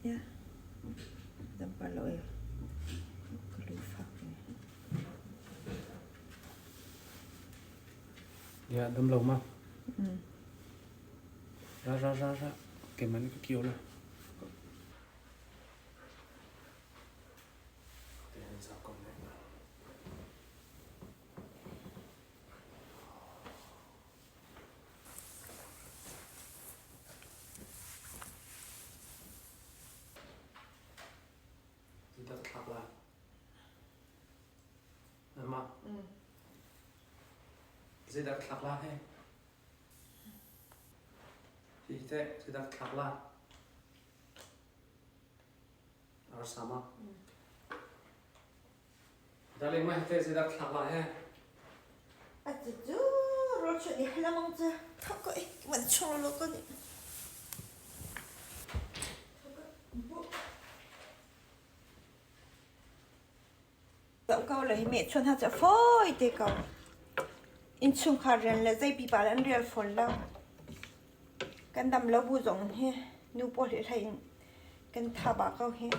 Ya. Dam pa lo eh. Ka lu fak eh. Ya, dam lo ma. Ra ra ra ra. Keimah nih ka kio la. Zeidah ka thlak lai? Mama. Zeidah ka thlak lai he? Hi teh zeidah ka thlak lai? Arsa ma? Darling ma hi teh zeidah ka thlak lai he? A cu cu rawl chuan i halamang cu thok ko i man chung lo ko nih. Zoh ko le hi meh chuan ha cu fawi te ko. Innchungkhar rian le zei pipa le an rial fawn lo. Kan dam lo bu zong hi nu pawl hi hlei in kan tha ba ko hi.